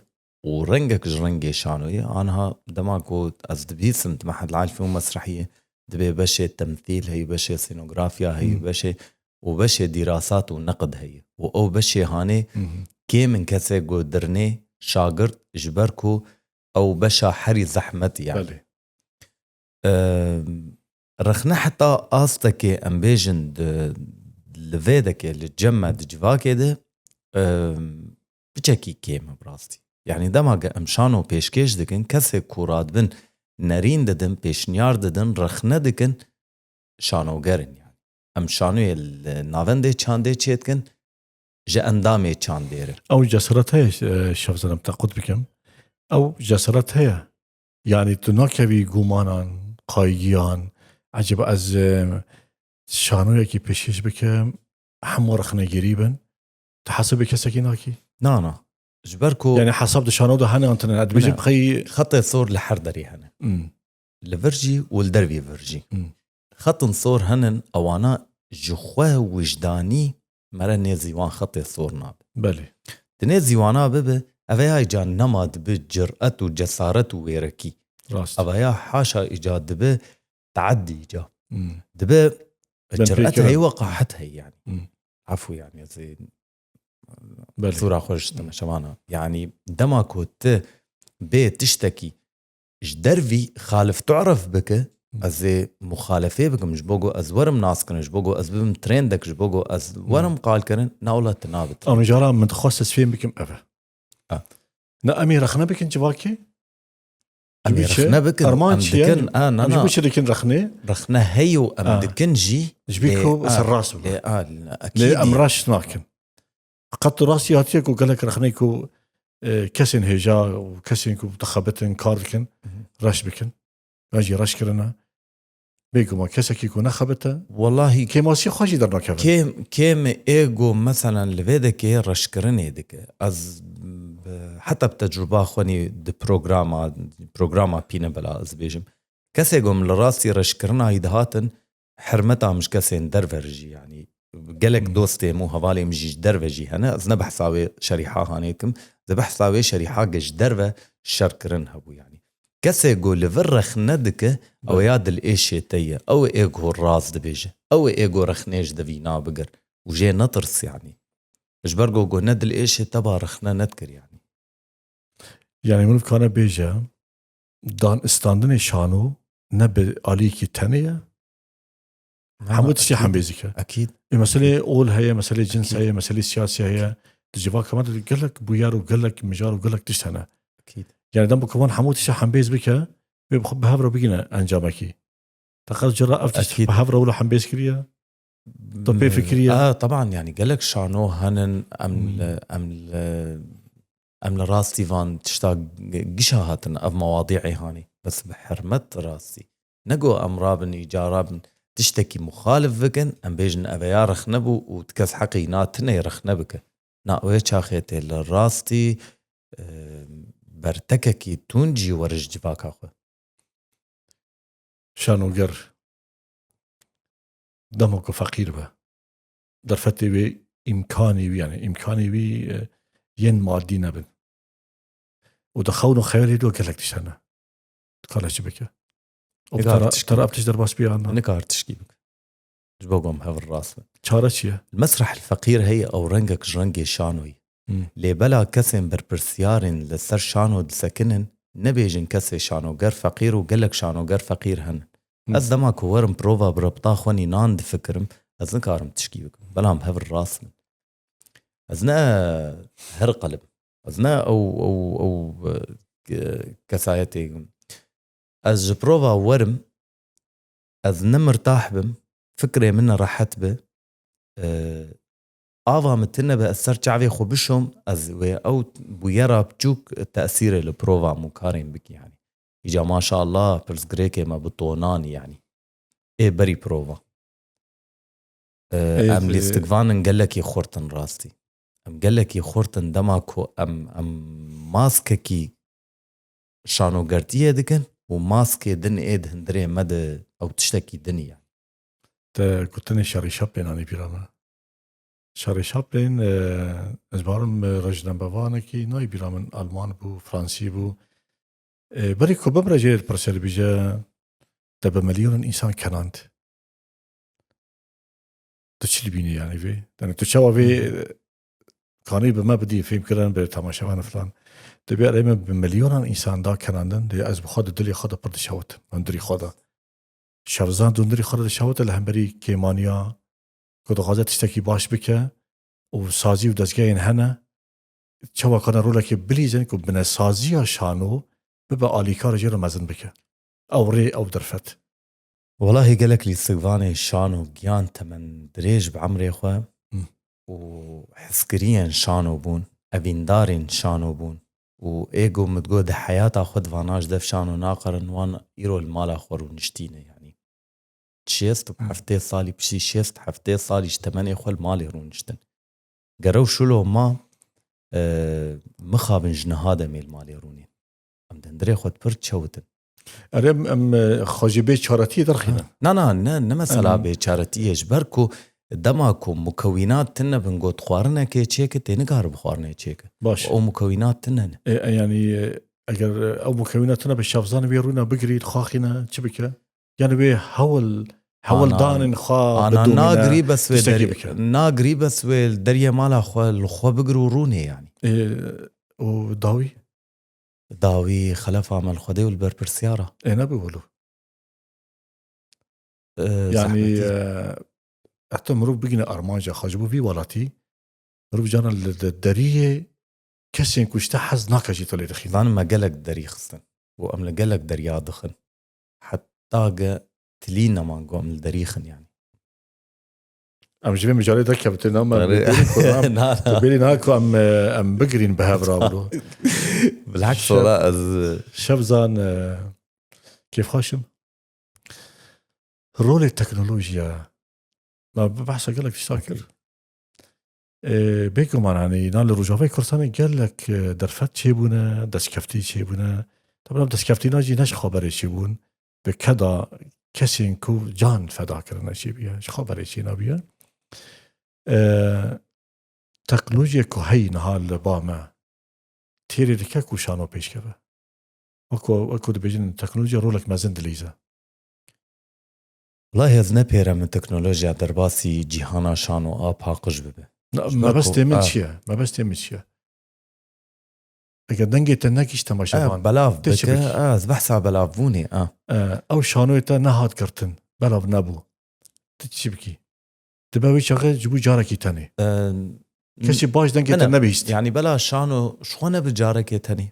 û rengek ji rengê şanoyê, anha dema ku ez dibîsim di Mehedil Alfî û Mesrehiyê, dibê beşê temthîl heyî, beşê sînografya heyî, Hmm. beşê û beşê dîrasat û neqd heye. Û ew beşê hanê Hmm. kêm in kesê ku dirnê şagirt, ji ber ku ew beşa herî zehmet ye. Belê. Ehm, rexne heta astekê em bêjin di, li vê dekê, li cem me, di civakê de, ehm, piçekî kêm e bi rastî. Yanî dema ge em şano pêşkêş dikin, kesê ku radibin nerîn didin, pêşniyar didin, rexne dikin, şanoger in yanî. Em şanoyê li navendê çandê çêdikin, ji endamê çandê re. Ew cesaret heye, e, Şevzan, em te qut bikim. Ew cesaret heye. Yanî tu nakevî gumanan, qaygiyan, ecêba ez, e, şanoyekî pêşkêş bikim, hemû rexnegirî bin. Tu hesabê kesekî nakî? Na, na. Ji ber ku Yanî hesab di şano de hene an tune? Ez dibêjim Ne. Xeyî Xetê sor li her derê hene. Hmm. Li vir jî û li dervî vir jî. Hmm. Xetin sor henin, ewana ji xwe wijdanî mere nêzî wan xetê sor nabe. Belê. Di nêzî wana bibe, ev ya îca nema dibe ciret û cesaret û wêrekî. Rast. Ev ya haşa îca dibe teadî îca. Hmm. Dibe Ben ciret pêkirim. Heye, weqahet heye yanî. Hmm. Efû yanî, ez ê Belê. Sûra xwe ji te meşevana. Yanî dema ku tu bê tiştekî ji dervî xalif tu'ref bike, Hmm. ez ê muxalefê bikim, ji bo ku ez werim naskirin, ji bo ku ez bibim trendek, ji bo ku ez Hmm. werim qalkirin, na wela tu nabe trend. Ama jara min dixwest ez fêm bikim ev e. Ha. Ne em ê rexne bikin civakê? Em ê Ji bo çi? Rexne bikin, Armanc em çi ye? Dikin, a, na, Em ji na. Bo çi dikin rexnê? Rexne heye û em A. Dikin jî. Ji bo Lê, ku a, ser rast bû. Lê, a, Lê ekîd em e. Rast nakin. Qet tu rastî hatiye ku gelek rexnê ku, e, kesên hêja û kesên ku dixebitin, kar dikin, Mhm. reş bikin. Ya jî reş kirine. Bêguman kesekî ku nexebite, Wellahî kêmasî xwe jî dernakeve. Kêm, kêm ê ku meselen li vê dekê reşkirinê dike. Ez bi, heta bi tecrûba xwe nî di programa, programa pîne bela ez bêjim. Kesê ku min li rastî reşkirina yî dihatin, hermeta min ji kesên derve re jî, yanî gelek Hmm. dostê min û hevalê min jî ji derve jî hene. Ez ne behsa wê şerîha hanê kim, di behsa wê şerîha ge ji derve şerkirin hebû yanî. Kesê ku li vir rexne dike, ew Belê. Ya dilêşê te ye. Ew ê ku rast dibêje. Ew ê ku rexnê ji devîna bigir. Û jê netirs yanî. Ji ber ku, ku ne dilêşê te ba rexne nedikir yanî. Yanî mirov kane bêje, dan standinê şano ne bi aliyekî tenê ye. Na, Hemû tiştê ekîd. Hembêz dike. Ekîd. Ê, meselê ol heye, meselê cins Ekîd. Heye, meselê siyasî heye. Di civaka me de gelek bûyer û gelek mijar û gelek tişt hene. Ekîd. Yani dem ku van hemû tiştê hembêz bike, wê bi xwe bi hev re bigîne encamekî. Te qet cira ev tişt Ekîd. Bi hev re wilo hembêz kiriye? Tu pê fikiriye? A, teban, yani gelek şano henin, em Hmm. li, em li, em li rastî van tişta g-, gişa hatin ev mewadî'ê hanî. Bes bi hermet rastî. Ne ku em rabin, îca rabin tiştekî muxalif bikin, em bêjin ev ya rexne bû û ti kes heqî na tune rexne bike. Na, wê çaxê tê li rastî, e, bertekekî tund jî were ji civaka xwe. Şanoger dema ku feqîr be, derfetê wê îmkanê wî, yani îmkanê wî, e, yên madî nebin. Û di xewn û xeyalê de gelek tişt hene. Dikare çi bike? Û Nikare tera-, tişkî tera bike. Ev tişt derbas bî an na? Nikare tişkî bike. Ji bo ku em hev rast bin. Çare çi ye? Mesreh li feqîr heye, ew rengek ji rengê şanoyê. Hmm. Lê bela kesên berpirsiyarên li ser şano disekinin, nebêjin kesê şanoger feqîr û gelek şanoger feqîr henin. Hmm. Ez dema ku werim prova bi rebta xwe nînan difikirim, ez nikarim tişkî bikim. Belam hev rast bin. Ez ne her qelib. Ez ne ew, ew, ew, e, ke-, kesayetê. Ez ji prova werim, ez ne mirtah bim, fikrê min rehet bi, e, ava min tune be, ez ser çavê xwe bişom, ez wê ew bûyera biçûk tesîrê li prova min û karên bikî, yanî. Îca maşallah, pirsgirêkê me bi tonan, yanî. Ê berî prova. Ê, em lîstikvan in gelekî xurt in rastî. Em gelekî xurt in dema ku em, em maskekî şanogertiyê dikin û maskê din ê di hundirê me de ew tiştekî din e. Te gotinê Charlie Chaplin anî bîra me. Charlie Chaplin, e, ez barim, e, rojnamevanekî nayê bîra min, Alman bû, Fransî bû. E, berî ku bimre jê pirsê dibêje, te bi milyonan însan kenand. Tu çi dibînî yani vê? Yani tu çawa vê, e, kanî bi me bidî fêmkirin, bi temaşevan filan. Dibê erê min bi milyonan însan da kenandin, dê ez bi xwe di dilê xwe de pir dişewitim, hundirî xwe de. Şevzan di hundirî xwe de dişewite li hemberî kêmaniya ku dixwaze tiştekî baş bike û sazî û dezgehên hene, çawa kane rolekê bilîzin ku binesaziya şano bibe alîkar jê re mezin bike. Ew rê, ew derfet. Welahî gelek lîstikvanê şano giyan temen dirêj bi emrê xwe Hı. û hizkiriyên şano bûn, evîndarên şano bûn û ê ku min digot di heyata xwe di vana ji dev şano naqerin, wan îro li mala xwe rûniştîne, yanî şêst û Hı. heftê salî, piştî şêst heftê salî ji temenê xwe li malê rûniştin. Gere û şilo ma, e, mixabin ji niha demê li malê rûnê. Em di hundirê xwe pir çewitin. Erê em, em, e, xwe ji bêçaretiyê derxînin. Na, na, ne, ne mesela Em. bêçaretiyê, ji ber ku dema ku mukewînat tune bin, got xwarinekê çêke, tê nikare bi xwarinê çêke. Baş. Ew mukewînat tune ne. E, e, yanî, e, eger, e, ew mukewînat tune be, şevzan vê rûna bigirî, dixwaxîne, çi bike? Yani wê hewl, hewl Ana, danên xwe ana bidomîne, nagirî bes wê tiştekî derî-, bike. nagirî bes wê deriyê mala xwe li xwe bigir û rûnê yani. E, û dawî? Dawî xelefa me li Xwedê û li berpirsyara. Ê, nebi wilo. E, Yani, zehmetî. e, heta mirov bigine armanca xwe ji bo vî welatî, mirov cana li de-, deriyê kesên ku ji te hez nake jî tu lê dixîne. Zanim me gelek derî xistin û em li gelek deriya dixin. Heta ge tilî neman ku em li derî xin yani. Em ji vê mijarê derkevin, tu nama Erê. bêrî ku em, Na, na. tu bêrî niha ku em, e, em bigirîn bi hev re wilo. Bilhaks Şev-, wala ez Şevzan, e, kêfxweş im. Rolê teknolojiya, me bi behsa gelek tişta kir. E, bêguman, hani, na li Rojavayê Kurdistanê gelek, e, derfet çêbûne, destkeftî çêbûne. Tabi, ev destkeftîna jî ne ji xwe berê çêbûn. Bi keda kesên ku can feda kirine çêbûye, ji xwe berê çênabûye. E, teknolojiyê ku heyî niha li ba me, têrê dike ku şano pêşkeve. Weko, weko dibêjin, teknolojiya rolek mezin dileyze. Welahi ez ne pêre min teknolojiya derbasî cîhana şano a paqij bibe. Na, Ji ber mebestê ku, min a. çi ye? Mebestê min çi ye? Eger dengê te negihîşt temaşevan, E, belav te çi bike, bikî? e, ez behsa belavbûnê, a. E, ew şanoyê te nehat girtin, belav nebû. Tu çi bikî? Dibe wê çaxê ji bo carekî tenê. E, Kesî baş dengê min te e, nebihîst. yani bela şano ji xwe ne bi carekê tenê.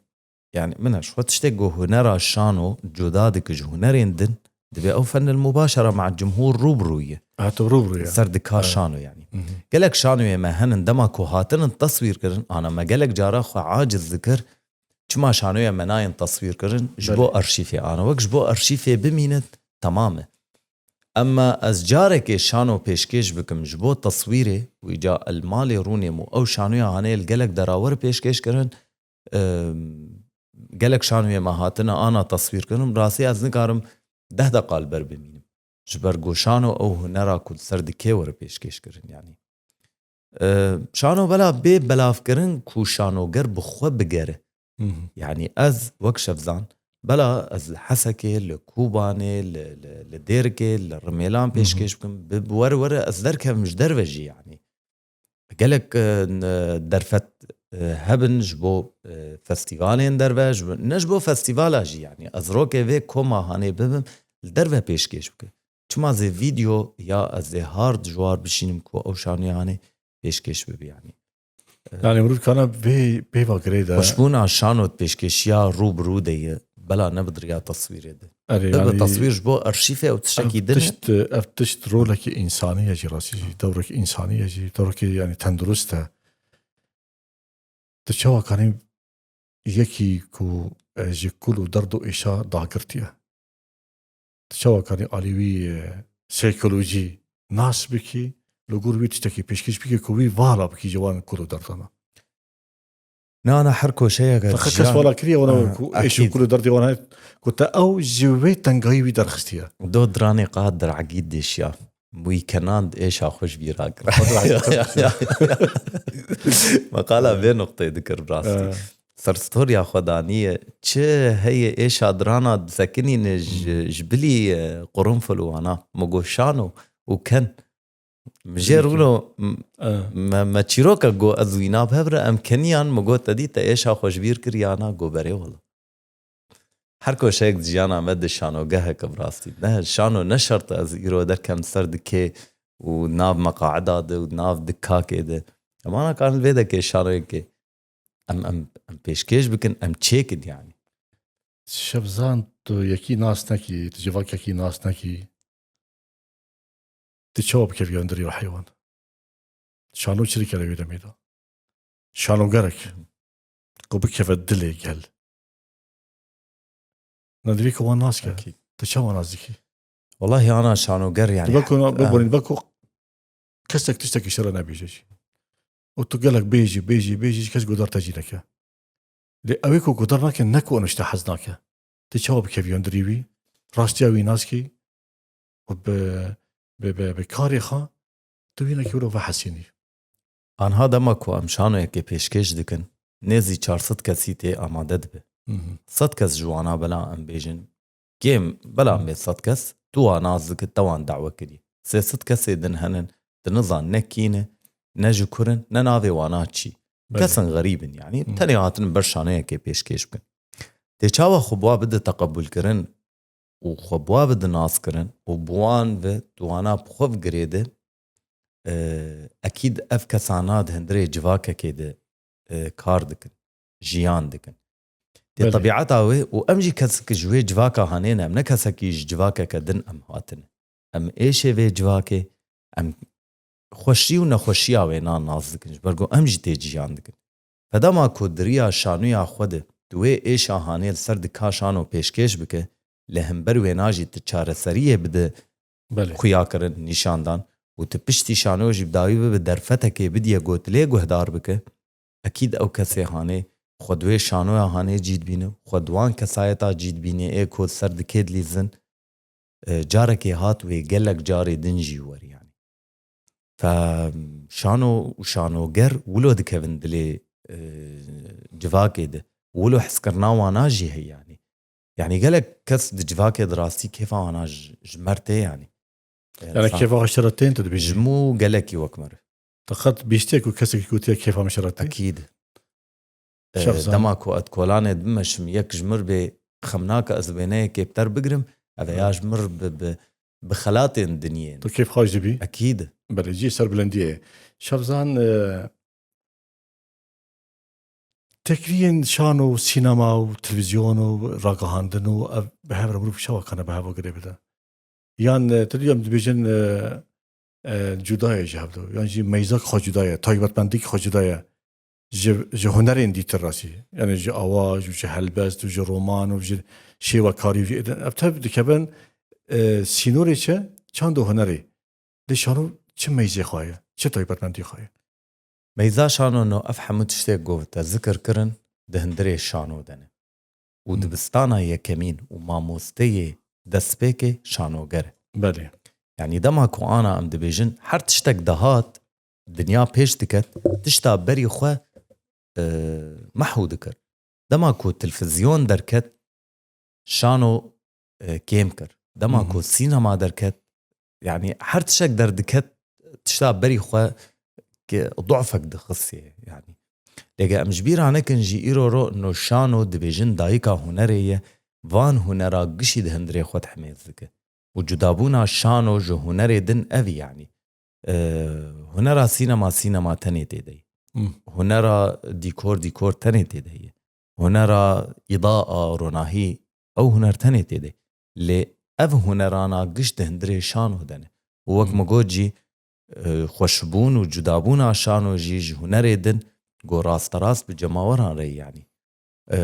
Yani min e, ji xwe tiştek ku hunera şano cuda dike ji hunerên din, dibê ew fenil mubaşera ma cumhur rû bi rû ye. Ha, tu rû bi rû ye. Ser dika Ha. şano yani. Hı hı. Gelek şanoyê me henin dema ku hatinin teswîr kirin, ana me gelek cara xwe aciz dikir, çima şanoyê me nayên teswîr kirin, ji Belê. bo arşîfê ana. Wek ji bo arşîfê bimîne, temam e. Emma ez carekê şano pêşkêş bikim ji bo teswîrê, wî ca el malê rûnêm û ew şanoya hanê li gelek dera were pêşkêş kirin, em, gelek şanoyê me hatine ana teswîr kirin, rastî ez nikarim deh deqa li ber bimînim. Ji ber ku şano ew hunera ku li ser dikê were pêşkêş kirin, yanî. E, şano bela bê belavkirin ku şanoger bi xwe bigere. Hı hı. Yanî ez wek Şevzan, bela ez li Hesekê, li Kobanê, li, li, li Dêrikê, li Rimêlan Hı hı. pêşkêş bikim, bi, bi were were ez derkevim ji derve jî yanî. Gelek, e, n-, derfet, e, hebin ji bo, e, festîvalên derve, ji bo, ne ji bo festîvala jî yanî. Ez rokê vê koma hanê bibim, li derve pêşkêş bikim. Çima zê vîdeo ya ez zê hard ji war bişînim ku ew şanoyanê pêşkêş bibe yanî. Yani mirov kana vê pêva girê de. Xweşbûna şano di pêşkêşiya rû bi rû de ye, bela ne bi diriya teswîrê de. Erê, Bibe yani teswîr ji bo arşîfê ew tiştekî ev din e. tişt, ev tişt rolekî însanî ye jî rastî jî. Dewrek însanî ye jî. Dewrekî yani tendurist e. Tu çawa kanî yekî ku, e, ji kul û derd û êşa dagirtiye? Tu çawa kanî alî wî, e, seykolojî nas bikî li gor wî tiştekî pêşkêş bike ku wî vala bikî ji wan kul û derdana. Na, na, her koşeyeke Feqet kes vala kiriye wana ku êş û kul û derdê wan heye, ku te ew ji wê tengayî wî derxistiye. Do diranê qat diragî dêşiya. Wî kenan êşa xwe ji bîra kir. Meqala vê nuqteyê dikir bi rastî. Serstoriya xwe daniye. Çi heye êşa dirana disekinîne ji, ji bilî, e, qurunfil û wana. Me got şano û ken. Jê rûno, m-, me, me çîroka got ez wîna bi hev re em keniyan, me got te dî te êşa xwe ji bîr kir yana, got berê wela. Her koşeyek di jiyana me di şanogeheke bi rastî. Ne, şano ne şert e ez îro derkem ser dikê û nav meqaida de û nav dikakê de. Em ana karin vê dekê şanoyekê. Em, em, em pêşkêş bikin, em çêkin yani. Şevzan, tu yekî nas nekî, tu civakekî nas nekî. Tu çawa bikevî hundirî û heywan? Şano çi dikere wê demê de? Şanogerek ku bikeve dilê gel. Na divê ku wan nas ke. Akîd. Tu çawa nas dikî? Wallahî ana şanoger yani. Tu beko, biborîn, beko kesek tiştekî şer e nebêje jî. Û tu gelek bêjî, bêjî, bêjî, kes godar te jî neke. Lê ew ê ku godar nake, ne ku ew tişta hez nake. Tu çawa bikevî hundirî wî? Rastiya wî nas kî û bi, bi, bi, bi karê xwe tu wî nekî wilo vehesînî. Anha dema ku em şanoyekê pêşkêş dikin, nêzî çar sed kesî tê amade dibe. Mhm. Sed kes ji wana bela em bêjin, kêm bela em bê sed kes, tu wan nas dikit, te wan dawe kirî. Sê sed kesê din henin, tu nizan ne kî ne, ne ji kur in, ne navê wana çi. Belê. Kesin xerîb in, yanî Hı. tenê hatin ber şanoyekê pêşkêş bikin. Tê çawa xwe bi wa bide teqebûlkirin û xwe bi wa bide naskirin û bi wan ve tu wana bi xwe ve girêde, e, ekîd ev kesana di hundirê civakekê de, e, kar dikin, jiyan dikin. Tê Belê. tebiata wê û em jî kesek ji wê civaka hanê ne, em ne kesekî ji civakeke din em hatine. Em êşê vê civakê, em xweşî û nexweşiya wê nan nas dikin, ji ber ku em jî tê jiyan dikin. Pedama ku di riya şanoya xwe de tu wê êşa hanê li ser dika şano pêşkêş bike, li hember wêna jî tu çareseriyê bide Belê. xuya kirin, nîşan dan û tu piştî şanoya jî bi dawî bibe derfetekê bidiye gotilê guhdar bike, ekîd ew kesê hanê xwe di wê şanoya hanê cî dibîne, xwe di wan kesayeta cî dibîne ê ku li ser dikê dilîzin, e, carekê hat wê gelek carê din jî wer yanî. Fe şano û şanoger wilo dikevin dilê, e, civakê de. Wilo hezkirina wana jî heye yanî. Yanî gelek kes di civakê de rastî kêfa wana ji, ji me re tê yanî. E, Yani insan kêfa xwe ji te re tên tu dibêjî. Ji mû gelekî wek me re. Te qet bîstiye ku kesekî gotiye kêfa min ji te re tê? Ekîd. E, Şevzan. Dema ku ez kolanê dimeşim, yek ji mir bê xem nake ez wêneyekê bi te re bigirim, ev e Hı. ya ji mir bi, bi, bi xelatên dinyê ne. Tu kêf xweş dibî? Ekîd. Belê, cî serbilendiyê ye. Şevzan, e, tekriyên şano û sînema û televîzyon û ragihandin û ev bi hev re mirov çawa kane bi hev girê bide? Yan, e, tu diyem dibêjin, e, e, cuda ye ji hev de. Yan jî meyzek xwe cuda ye, taybetmendîk xwe cuda ye. Ji, ji hunerên dîtir rastî. Yani ji awaj û ji helbest û ji roman û ji şêwekarî û ji, ev tev dikevin, e, sînorê çi? Çand û hunerê. Lê şano çi meyzê xwe ye? Çi taybetmendî xwe ye? Meyza şano no ev hemû tiştê ku te zikir kirin di hundirê şano de ne. Û Hmm. dibistana yekemîn û mamosteyê destpêkê şanoger e. Belê. Yanî dema ku ana em dibêjin her tiştek dihat, dinya pêş diket, tişta berî xwe, e, mehû dikir. Dema ku televîzyon derket, şano, e, kêm kir. Dema Hı hı. ku sînema derket, yanî her tiştek derdiket, tişta berî xwe ki du'fek dixisiye, yanî. Lê ge em ji bîra nekin jî îro ro no şano dibêjin dayika hunerê ye, van hunera gişî di hundirê xwe dihemêz dike. Û cudabûna şano ji hunerê din ev e, yanî. E, hunera sînema, sînema tenê tê de ye. Hmm. Hunera dîkor, dîkor tenê tê de ye. Hunera îdaa, ronahî, ew huner tenê tê de ye. Lê ev hunerana giş di hundirê şano de ne. Û wek Hmm. min got jî, e, xweşbûn û cudabûna şano jî ji hunerê din ku rasterast bi cemaweran re ye, yanî. E,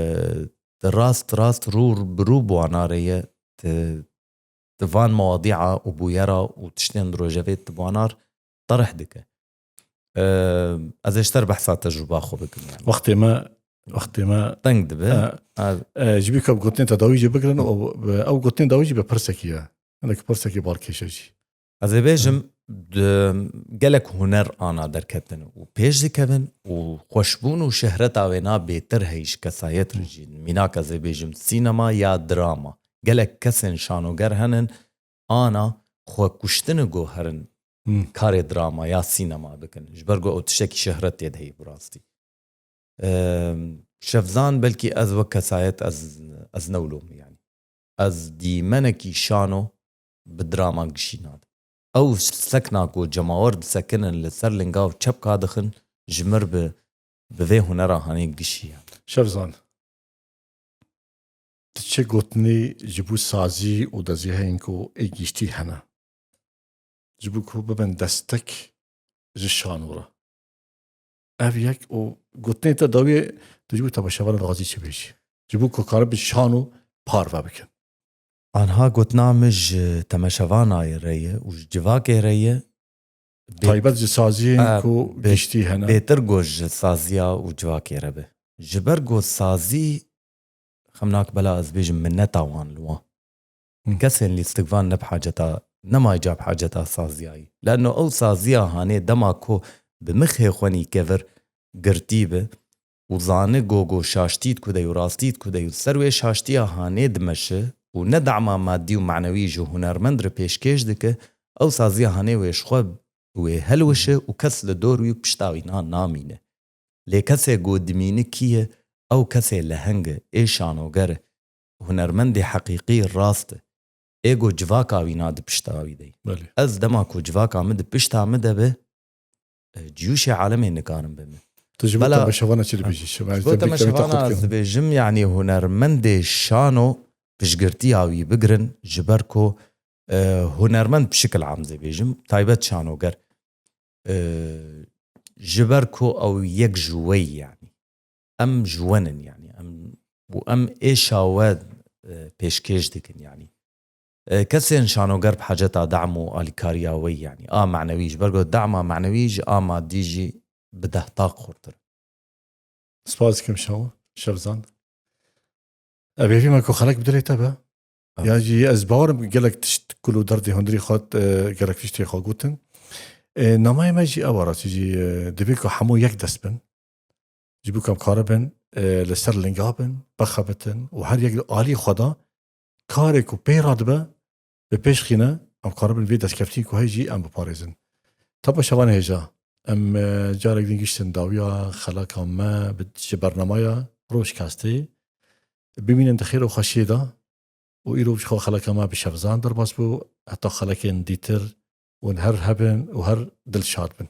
tu rast rast rû bi rû bi wana re ye, tu, tu van mewadîa û bûyera û tiştên di rojevê tu bi wana re terih dike. E, ez ê ji te re behsa tecrûba xwe bikim yani. Wextê me, wextê me Teng dibe. E, Ha, e, ji bî ku ev gotinên tedawî jî bigirin û bi- ew gotinên dawî jî bi pirsekî ye. Hinek pirsekî balkêş e jî. Ez ê bêjim, di, gelek huner ana derketin û pêş dikevin û xweşbûn û şehreta wêna bêtir heyî ji kesayet re jî. Mînak ez ê bêjim sînema ya drama. Gelek kesên şanoger henin ana xwe kuştini go herin Hmm. karê drama ya sînema bikin. Ji ber ku ew tiştekî şehret tê de heyî bi rastî. Em, Şevzan belkî ez wek kesayet ez, ez ne wilo min yani. Ez dîmenekî şano bi drama gişî nadim. Ew sekna ku cemawer disekinin li ser linga û çepka dixin ji mir bi, bi vê hunera hanê gişî ye. Şevzan. Ti çi gotinî ji bo sazî û dezgehên ku ê giştî hene? Ji bo ku bibin destek ji şano re. Ev yek û gotinê te dawiyê tu ji bo temaşevanan dixwazî çi bêjî? Ji bo ku karibin şano parve bikin. Anha gotina min ji temaşevanayê re ye û ji civakê re ye. Bê- Taybet ji saziyên A, ku bê- giştî hene. Bêtir got ji saziya û civakê re be. Ji ber got sazî xemnak bela ez bêjim minneta wan li wan. Hı. Kesên lîstikvan ne bi haceta, nema îca bi haceta saziyayî. Leno ew saziya hanê dema ku bi mixê xwe nîkevir girtî bi û zani go go şaştî di ku de û rastî di ku de û ser wê şaştiya hanê dimeşi û ne dema madî û manewî ji hunermend re pêşkêş dike, ew saziya hanê wê ji xwe wê helwişe û kes li dor wî û pişta wî na namîne. Lê kesê ku dimîne kî ye, ew kesê leheng e, ê şanoger e, hunermendê heqîqî rast e. Ê ku civaka wî na di pişta wî de ye. Belê. Ez dema ku civaka min di pişta min de be, e, ciyûşê alemê nikarim bimin. Tu ji bo Bela- temaşevana çi dibêjî? Şevzan, Ji bo temaşevana ez dibêjim, yanî hunermendê şano piştgirtiya wî bigirin, ji ber ku, e, hunermend bi şikil am dibêjim, taybet şanoger, e, ji ber ku ew yek ji we ye, yanî em ji we nin, yanî em û em êşa we, e, pêşkêş dikin, yanî. E, kesên şanoger bi haceta dam û alîkariya we ye, yanî a manewî, ji ber ku dama manewî ji a madî jî bi deh taq xurtir. Spas dikim Şawa, Şevzan. Ev hêvî me ku xelek bi dilê te be. Evet. Ya jî ez bawerim gelek tişt kul û derdê hundirî xwe, e, gelek tiştê xwe gotin. E, nameyê me jî ew e, rastî jî, e, divê ku hemû yek dest bin. Ji bo ku em karibin, e, li ser linga bin, bixebitin û her yek li alî xwe de karê ku pê re dibe, bi pêş xîne, em karibin vê destkeftî ku heye jî em biparêzin. Temaşevan hêja, em, e, carek din giştin dawiya xeleka me bi, ji bernamaya Rojkastê. Bimînin di xêr û xweşiyê de û îro ji xwe xeleka me bi Şevzan derbas bû, heta xelekên dîtir hûn her hebin û her dilşad bin.